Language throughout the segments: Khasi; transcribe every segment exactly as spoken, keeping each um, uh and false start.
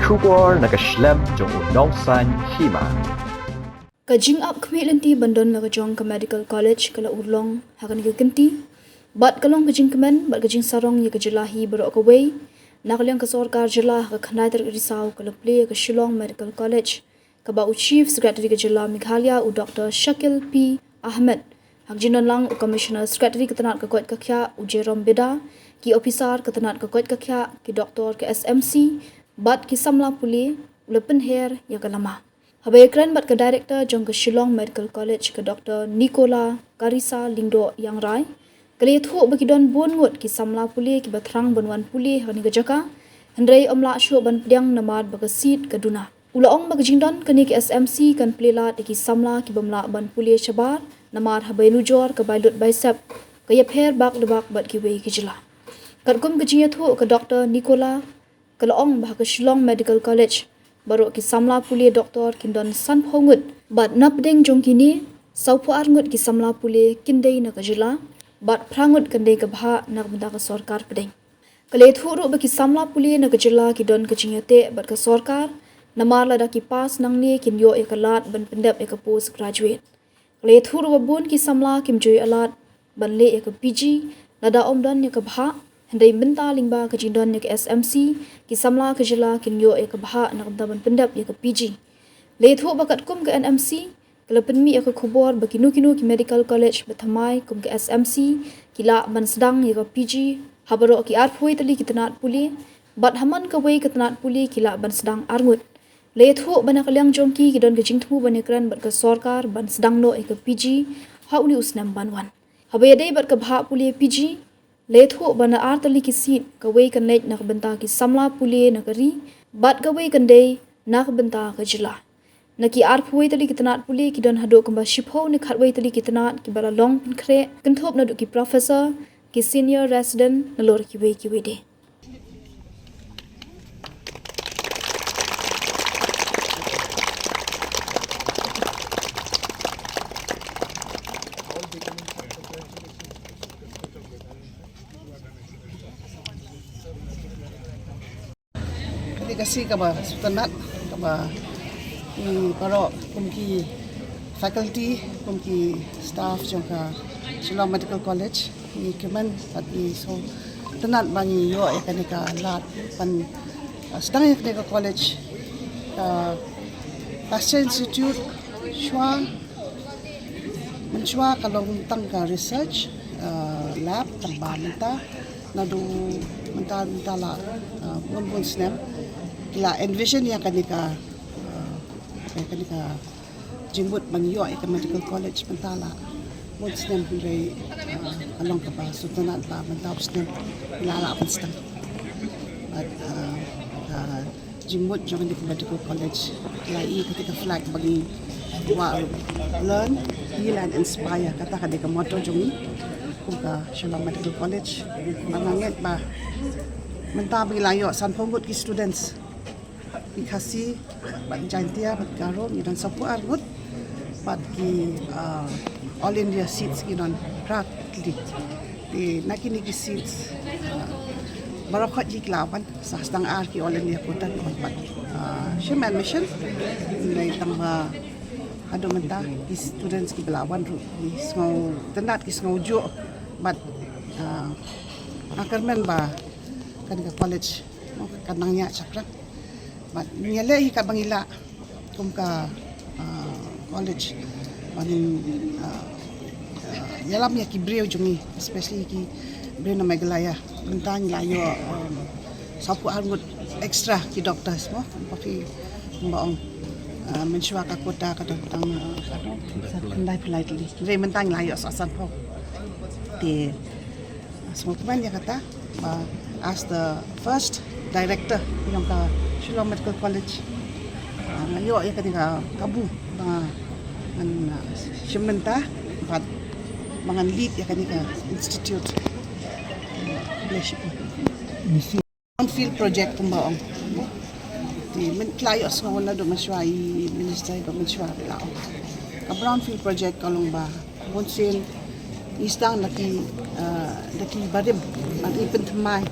Khubor na ka shlem jong u nongsan hima. Ka jingap khmih lynti ban don la ka jong ka Medical College ka la urlong ha kane ka kynti bad ka long ka jingkmen bad ka jingsarong ïa ka jylla hi baroh kawei. Na ka liang ka sorkar jylla ha ka khyndai tarik Risaw ka la plie ïa ka Shillong Medical College, kaba u Chief Secretary ka jylla Meghalaya u Doctor Shakil P Ahmed, ha ka jingdon lang u Commissioner Secretary ka tnat ka koit ka khiah u Jerome Bidha, ki ophisar ka tnat ka koit ka khiah, ki doktor ka S M C bad ki samla pule, u la pynher ïa ka lama. Haba ïakren bad ka Director jong ka Shillong Medical College ka Doctor Nicola Karisa Lyngdoh Iangrai, ka la ïathuh ba ki don bun ngut ki samla pule kiba thrang ban wan pule ha kane ka jaka, hynrei ym lah shuh ban pdiang namar ba ka seat ka duna. U la ong ba ka jingdon kane ka S M C kan plie lad ïa ki samla ki bym lah ban pule shabar namar haba ïanujor ka bai lut bai sep, ka ïapher bak da bak bad kiwei ki jylla. Katkum ka jingïathuh ka Doctor Nicola, ka la ong ba ha ka Shillong Medical College baroh ki samla pule doktor kin don sanphew ngut bad napdeng jong kine, sawphew ar ngut ki samla pule kin dei na ka jylla bad phra ngut kan dei ka bhah na ka bynta ka sorkar pdeng. Ka la ïathuh ruh ba ki samla pule na ka jylla ki don ka jingïateh bad ka sorkar namar lada ki pass nangne kin ïoh ïa ka lad ban pyndep ïa ka post graduate. Ka la ïathuh ruh ba bun ki samla kim ju ïoh lad ban leh ïa ka P G lada ym don ïa ka bhah, hynrei mynta lyngba ka jingdon ïa ka S M C, ki samla ka jylla kin ïoh ïa ka bhah na ka bynta ban pyndep ïa ka P G. La ïathuh ba katkum ka N M C ka la pynmih ïa ka khubor ba kino kino ki medical college ba thymmai kum ka S M C ki lah ban sdang ïa ka P G ha baroh ki arphew tylli ki tnat pule bad ha man kawei ka tnat pule ki lah ban sdang ar ngut. La ïathuh ba na ka liang jong ki ki don ka jingthmu ban ïakren bad ka sorkar ban sdang noh ïa ka P G ha une u snem ban wan. Haba ïadei bad ka bhah pule P G, la ïathuh ba na ar tylli ki seat, kawei kan leit na ka bynta ki samla pule na ka ri bad kawei kan dei na ka bynta ka jylla. Na ki arphew tylli ki tnat pule ki don haduh kumba shiphew ne khatwei tylli ki tnat kiba la long pynkhreh, kynthup naduh ki professor, ki senior resident nalor kiwei kiwei de. Kane ka sngi kaba sngewtynnat, kaba ngi baroh kum ki faculty, kum ki staff jong ka Shillong Medical College, ngi kmen bad ngi sngewtynnat ba ngi ïoh ïa kane ka lad ban, uh, sdang ïa kane ka college, uh, Pasteur Institute, shuwa mynshuwa ka long tang ka research, uh, lab, tang ba mynta naduh mynta, mynta la, uh, bun bun snem ki la envision ïa kane ka, uh, ïa kane ka jingmut ban ïoh ïa ka medical college, mynta la bun snem, hynrei, uh, ka long kaba sngewtynnat ba mynta u snem ki la lah ban sdang. Bad, uh, ka jingmut jong kane ka medical college, la i kata ka flag ba ngi wah, learn, heal and inspire, kata ka dei ka motto jong ngi kum ka Shillong Medical College. Ba nga ngeit ba mynta ba ngi la ïoh sanphew ngut ki students, ki Khasi bad Jaintia bad Garo ngi don sawphew ar ngut, bad ki, uh, All India seats ngi don phra tylli. Te na kine ki seats, uh, baroh khoit ki la wan, sa sdang ar ki All India quota ki wan pat, uh, shim admission. Hynrei tang ba haduh mynta ki students kiba la wan ruh ki sngewtynnat, ki sngewjuh bad, uh, nga kyrmen ba kane ka college kan nang ïaid shaphrang. Bad ngi ïaleh hi katba ngi lah kum ka, uh, college ba ngin, uh, uh, ïalam ïa ki briew jong ngi, especially ki briew na Meghalaya. Mynta ngi la ïoh, um, sawphew ar ngut extra ki doctors mo, kumba phi, kumba ong, uh, mynshuwa ka quota ka don tang, uh, khyndai phew lai tylli. Hynrei mynta ngi la ïoh sa sanphew. Te sngewkmen ïa kata ba as the first director jong ka Shillong Medical College, ah, nga ïoh ïa kane ka kabu ba ngan, ah, shim bynta bad ba ngan lead ïa kane ka institute. Khublei shibun. Brownfield project kumba ong. Te mynta la ïohsngew naduh mynshuwa i minister, i ba mynshuwa la ong ka brownfield project ka long ba bun sien ngi sdang da ki, ah, da ki barim, bad ngi pynthymmai,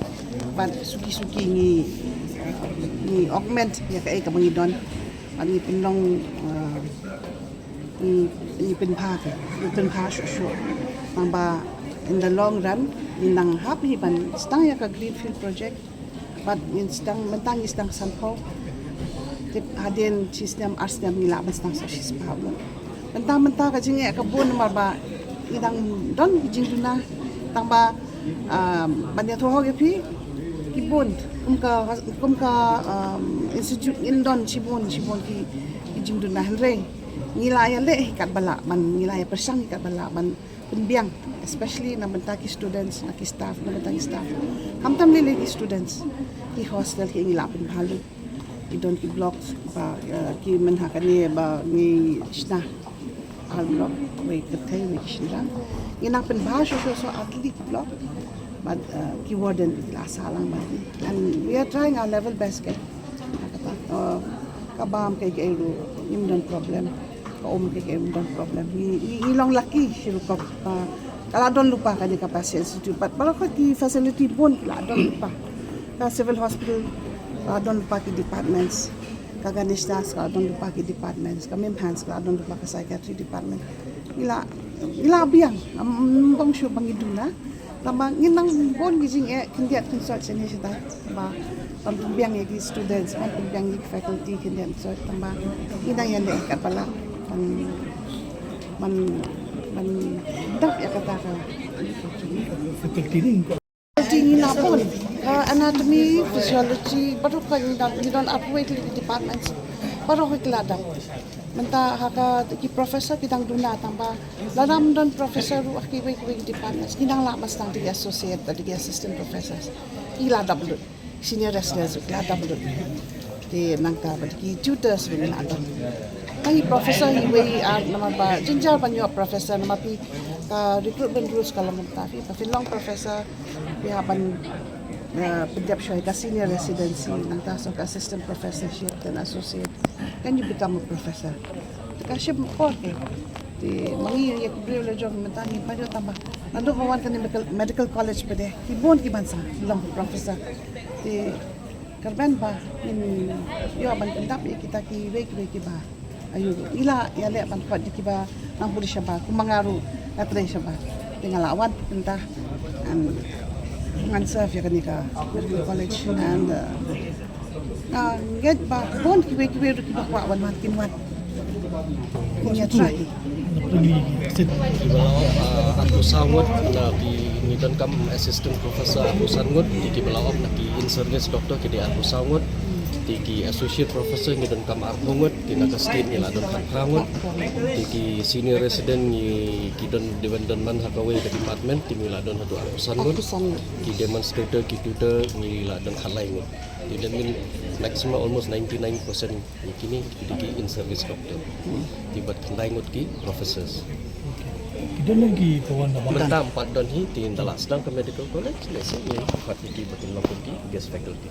bad suki suki ngi, ah, ngi Ngi augment ïa kaei kaba ngi don. Bad ngi pynlong, uh, ngi, ngi pynbha ka, ngi pynbha shuh shuh. Nangba in the long run, ngi nang hap hi ban sdang ïa ka Greenfield project. Bad ngin sdang, mynta ngi sdang sanphew. Tip hadien shi snem ar snem ngi lah ban sdang sa shispah. Mynta, mynta ka jingeh ka bun namar ba ngi dang don ki jingduna. Tang ba, um, ban ïathuh ïa phi, ki bun, kum ka, kum ka, um, institute ngin don shibun, shibun ki, ki jingduna, hynrei ngi la ïaleh hi katba lah ban, ngi la ïapyrshang hi katba lah ban pynbiang, especially na bynta ki students, na ki staff, na bynta ki staff. Khamtam lei lei ki students, ki hostel ki ngi la pynbha lut. Ki don ki blocks ba, uh, ki mynta kane ba ngi shna ar block, wei kynthei, wei ki shynrang. Ngi nang pynbha shuh shuh, so ar tylli ki block. Bad, uh, ki warden ki la sah lang bad ngi. And we are trying our level best ke. Kata, uh, ka bam kaei kaei ruh ngim don problem. Ka um kaei kaei ngim don problem. Ngi, ngi, ngi long lucky shi rukom. Uh, ka la don lypa kane ka Pasteur Institute. Bad baroh ki facility bun ki la don lypa. Ka civil hospital ka la don lypa ki departments. Ka Ganesh Das ka la don lypa ki departments. Ka MIMHANS ka la don lypa ka psychiatry department. Ngi la, ngi la biang, ym bang shuh ba ngi duna. Tang ba ngin nang bun ki jingeh khyndiat khynsoit shane shatai. Ba ban pynbiang ïa ki students, ban pynbiang ïa ki faculty khyndiat khynsoit. Tang ba ngi nang ïaleh katba lah ban, ban, ban dap ïa kata ka faculty. Faculty ngi la bun, uh, anatomy, physiology, baroh ka ngi don, ngi don arphew wei tylli ki departments. Baroh ki la dap. Mynta ha ka ki professor ki dang duna, tang ba lada ym don professor ruh ha kiwei kiwei ki departments, ki nang lah ban sdang da ki associate, da ki assistant professors. Ki la dap lut. Senior residents ruh ki la dap lut. Te nangta bad ki tutors ruh ngi la dap. Ngi professor hi wei ar namar ba jynjar ban ïoh professor namar phi ka recruitment rules ka long kumta, phi ba phin long professor phi hap ban, eh, pyndep shuwa ïa ka senior residency, nangta sa ka assistant professorship, then associate, then you become a professor. Te ka shim por ke. Te ma ngi ïa ki briew la jong mynta ngi paidbah tang ba naduh ba wan kane medical, medical college pat de ki bun kiban sa long professor. Te kyrmen ba ngin ïoh ban pyndap ïa kita kiwei kiwei kiba, aïu, ngi la ïaleh ban khot ïa kiba nang pule shabar, kum ma nga ruh nga trei shabar. Te nga la wan mynta and ngan serve ïa kane ka medical college and, uh, nga ngeit ba bun kiwei kiwei ruh kiba kwah wan wan kin wan. Ngi ïa try. Kiba la off, ah, arphew saw ngut, na ki ngi donkam assistant professor arphew san ngut, te kiba la off na ki in service doctor ki dei arphew saw ngut, te ki associate professor ngi donkam arphew ngut, te na ka state ngi la don khatphra ngut, te ki senior resident ngi ki don, dei ban don man ha kawei ka department, te ngi la don haduh arphew san ngut. Arphew san ngut. Ki demonstrator, ki tutor ngi la don khatlai ngut. Te that mean maximum almost ninety-nine percent. Kine ki dei ki in service doctor. Te bad khyndai ngut ki professors. Ki don ki pawan da mynta em pat don hi, te ynda la sdang ka medical college, lehse ngi pat ki ba kin long ki guest faculty.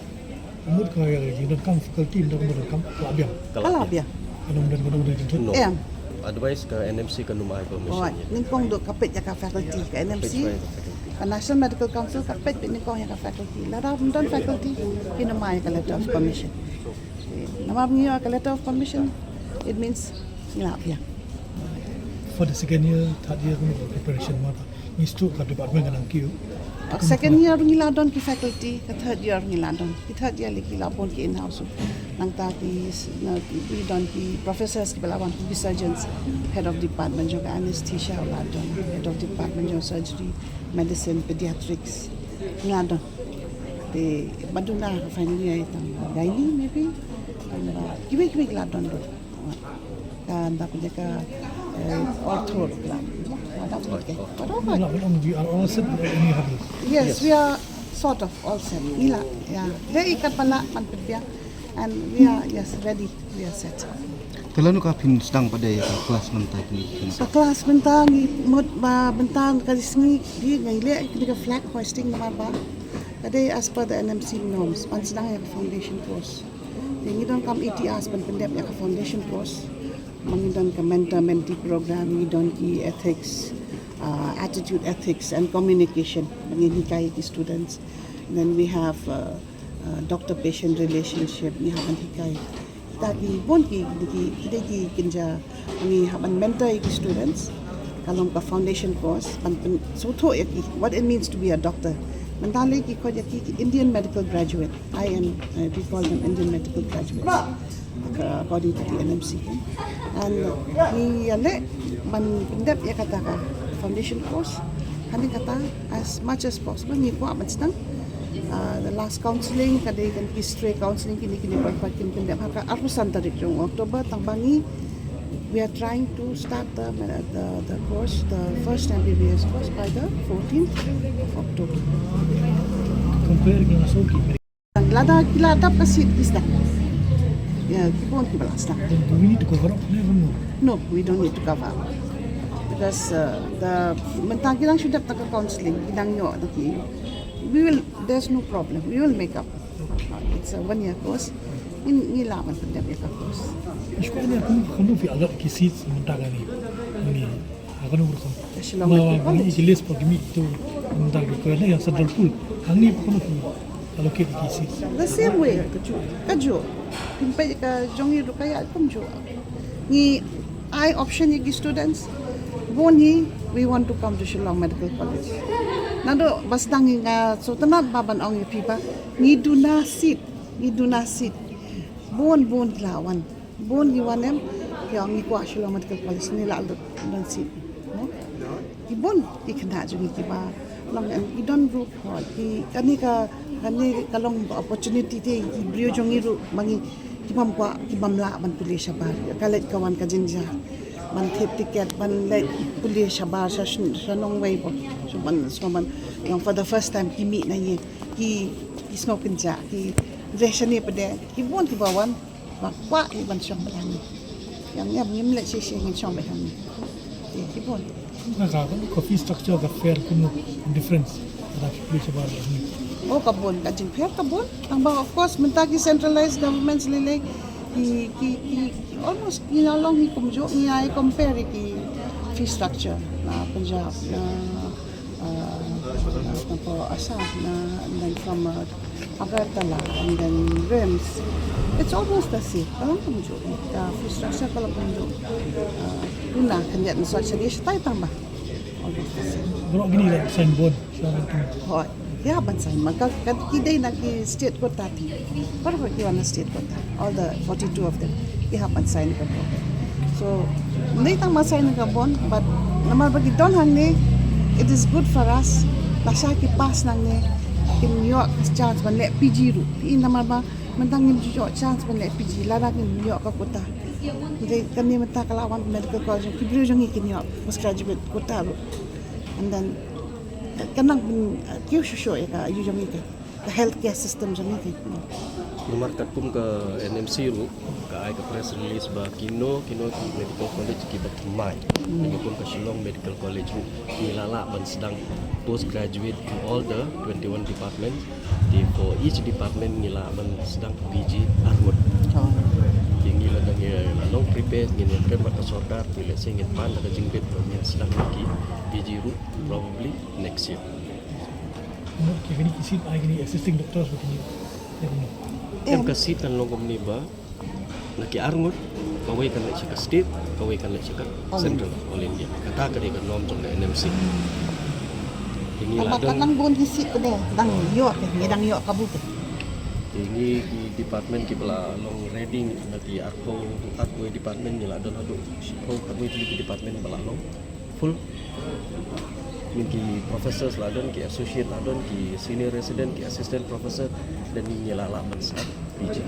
Mut ka ki donkam faculty, ynda ka donkam ka la biang. Ka la biang. Ka long don, ka long don. No. Em. Otherwise ka N M C kan ym ai permission. Alright. Nyngkong dei ka peit ïa ka faculty, ka N M C. Peit ïa ka faculty. Ka National Medical Council ka peit, peit nyngkong ïa ka faculty. Lada ym don faculty kin ym ai ka letter of permission. Namar ngi ïoh ka letter of permission, it means ngi la biang. For the second year, third year, kumno preparation ma ngi sdang ka department ka nang kiew. Second year ngi la don ki faculty, ka third year ngi la don. Ki third year lei ki la bun ki in-house. Nangta ki s-, na, ki, ki don ki professors kiba la wan, ki surgeons, head of department jong anesthesia u la don, head of department jong surgery, medicine, pediatrics. Ngi la don. Te ba duna ka final year tang gynae maybe. Tang ba kiwei kiwei ki la don ruh. Kan da pynjah ka, eh, ortho la. Ada pun ke. Pada apa? Ngi la, we are all set without any hurdles. Yes, we are sort of all set. Ngi la, ya. Dei ikat pala man pynbiang. And we are, yes, ready. We are set. Te lano ka phin sdang pat de ïa ka class mynta kine? Ka class mynta ngi mut ba mynta ka sngi ngi ngi leh kine ka flag hoisting namar ba ka dei as per the N M C norms ban sdang ïa ka foundation course. Te ngi donkam eighty hours ban pyndep ïa ka foundation course. Ma ngi don ka mentor mentee program, ngi don ki ethics, uh, attitude ethics and communication. Ma ngi hikai ki students. Then we have, uh, uh, doctor patient relationship, ngi hap ban hikai. Kita ki bun ki ki ki dei ki kynja ngi hap ban mentor ïa ki students. Ka long ka foundation course ban pyn- sngewthuh ïa ki what it means to be a doctor. Mynta lei ki khot ïa ki, ki Indian medical graduate, I M, uh, we call them Indian medical graduates, uh, according to the N M C. And ngi ïaleh ban pyndep ïa kata ka foundation course. Hadien kata, as much as possible ngi kwah ban sdang, uh, the last counselling ka dei kan ki stray counselling kine kine baroh kin pyndep ha ka arphew san tarik jong October. Tang ba ngi, we are trying to start the, the, the course, the first M B B S course by the fourteenth of October. Compare ki nga so ki Lada ki la dap ka seat ki sdang. Ïa ki bun kiba la sdang. Then do we need to cover up? Never know. No, we don't need to cover up. Because, uh, the mynta ki dang shu dep da ka counselling, ki dang ïoh da ki. We will, there's no problem. We will make up. Uh, it's a one year course. Ngi, ngi lah ban pyndep ïa ka course. Ish, ko ne kum kum fi allot ki seats mynta kane. Ngi, ha kano rukom? Shillong Medical College. Ki list pa ki mih tu mynta ki ko ne ïa central pool. Hangne pa kano ki allocate ki seats? The same way. Kajuh. Kajuh. Pynpeit ka jong ngi ruh ka ïa kumjuh. Ngi ai option ïa ki students. Bun hi, we want to come to Shillong Medical College. Naduh ba sdang ngi, nga sngewtynnat ba ban ong ïa phi ba ngi duna seat, ngi duna seat. Bun bun ki la wan. Bun ki wan em, ki ong ngi kwah Shillong Medical College, ngi la lut don seat. No? Ki bun ki khynnah jong ngi kiba long em, ki don ruh, ki, kane ka, kane ka long opportunity te ki briew jong ngi ruh ba ngi, ki bym kwah, ki bym lah ban pule shabar. Ka leit ka wan ka jingjia ban thied tiket, ban leit pule shabar sha sha nongwei ba shu ban, shu ban, ïa, for the first time ki mih na ïing, ki, ki sngew kynjah, ki reh shane pat de, ki bun kiba wan ba kwah ïa ban shong bad hangne. Ïa ngim, ngim leh shisha, ngin shong bad hangne. Te ki bun. Nga ka, ka fee structure ka fair, kumno difference? Ada ki pule shabar hangne. Oh, ka bun, ka jingpher ka bun. Tang ba, of course, mynta ki centralized governments lei lei, ki, ki, ki, almost ngi la long hi kumjuh, ngi ai compare ki fee structure na Punjab, na, uh, na Assam, na, na from, uh, Agartala, and then RIMS. It's almost the same. Ka long kumjuh, ka fee structure ka long kumjuh. Uh, duna khyndiat, ngi shu shadei shatai tang ba. Almost the same. Baroh kine ki la sign bun. Hooid. Ki hap ban sign, ma ka, ka, ki dei na ki state quota te. Baroh ki wan na state quota. All the forty-two of them. Ki hap ban sign ka bond. So, ym dei tang ban sign ka bond, but namar ba ki don hangne, it is good for us. Lashai ki pass nangne, kin ïoh ka chance ban leh P G ruh. Phi, namar ba mynta ngim ju ïoh chance ban leh P G, lada ngim ïoh ka quota. Dei kane mynta ka la wan medical college, ki briew jong ngi kin ïoh postgraduate quota ruh. And then, ka nang, uh, kiew shuh shuh ïa ka, ïa jong ngi ka, ka healthcare system jong ngi ka. Namar katkum ka N M C ruh ka ai ka press release ba kino kino ki medical college kiba thymmai, ngi kum ka Shillong Medical College ruh, ngi la lah ban sdang postgraduate to all the twenty-one departments. Te for each department ngi lah ban sdang P G arngut. Oh. Te ngi la dang, ngi la long prepare, ngi la prepare bad ka sorkar, te lehse ngin pan da ka jingbit ba ngin sdang ki P G ruh probably next year. Ki, kine ki seat, ai kine assisting doctors ba kine. Em, ka seat kan long kumne ba na ki arngut, kawei kan leit sha ka state, kawei kan leit sha ka central, All India. Kata ka dei ka norm jong ka N M C. Te ngi la don, ka nang bun ki seat ka dei, dang ïoh ka, ngi dang ïoh ka bun ka. Te ngi ki department kiba la long ready, na ki arphew, arphew department ngi la don haduh shiphew, arphew tylli ki department ba la long full. Ngi ki professors la don, ki associate la don, ki senior resident, ki assistant professor, dan ngi la lah ban sdang P G.